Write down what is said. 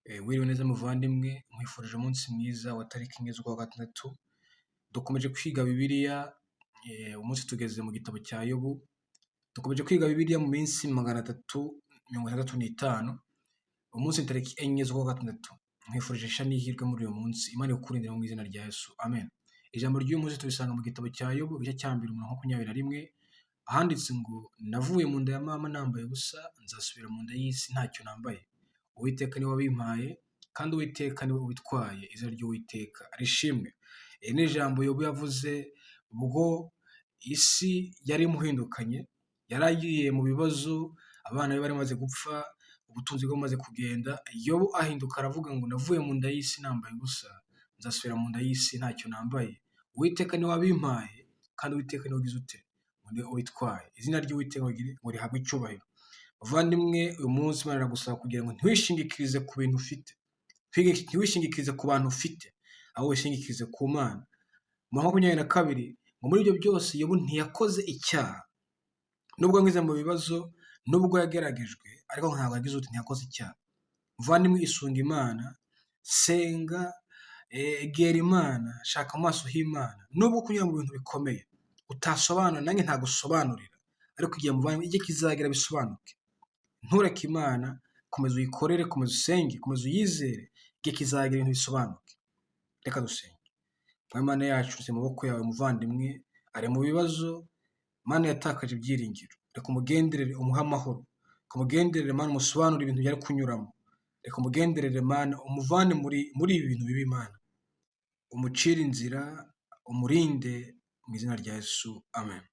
Wiriwe neza muvandimwe, nkwifurije umunsi mwiza wa tariki 4 z'ukwa gatandatu. Dukomeje kwiga Bibiliya, umunsi tugeze mu gitabo cya Yobu. Dukomeje kwiga Bibiliya mu minsi 365. Umunsi ni tariki 4 z'ukwa gatandatu. Nkwifurije ishya n'ihirwe muri uyu munsi. Imana ikurindire mu izina rya Yesu. Amen. Ijambo ry'uyu munsi turisanga mu gitabo cya Yobu, igice cya mbere, umurongo 21, ahanditse ngo: "Navuye mu nda ya mama nambaye ubusa, nzasubira mu nda y'isi ntacyo nambaye. Uwiteka niwe wabimpaye, kandi Uwiteka niwe ubitwaye, izina ry'Uwiteka rishimwe." Iri ni ijambo Yobu yavuze ubwo isi yari imuhindukanye, yari agiye mu bibazo, abana be bari bamaze gupfa, ubutunzi bwe bumaze kugenda. Yobu ahinduka aravuga ngo: "Navuye mu nda y'isi nambaye ubusa, nzasubira mu nda y'isi ntacyo nambaye. Uwiteka niwe wabimpaye, kandi Uwiteka niwe ugize ute? Niwe ubitwaye. Izina ry'Uwiteka ngo rihabwe icyubahiro." Muvandimwe, uyu munsi Imana iragusaba kugira ngo ntiwishingikirize ku bintu ufite, ntiwishingikirize ku bantu ufite, ahubwo wishingikirize ku Mana. Mu 22 ngo: "Muri ibyo byose Yobu ntiyakoze icyaha." Nubwo anyuze mu bibazo, nubwo yageragejwe, ariko ntabwo yagize uti? Ntiyakoze icyaha. Muvandimwe, isunga Imana, senga, egera Imana, shaka amaso h'Imana. Nubwo kunyura mu bintu bikomeye utasobanura, nanjye ntagusobanurira, ariko igihe, muvandimwe, igihe kizagera bisobanuke. Ntureke Imana, komeza uyikorere, komeza usenge, komeza uyizere, igihe kizagera ibintu bisobanuke. Reka dusenge. Mwami Mana yacu, turi mu maboko yawe. Muvandimwe ari mu bibazo, Mana, yatakaje ibyiringiro. Reka umugenderere, umuhe amahoro. Reka umugenderere, Mana, umusobanurire ibintu byari kunyuramo. Reka umugenderere, Mana, umuvane muri ibi bintu bibi. Mana, umucire inzira, umurinde mu izina rya Yesu. Amen.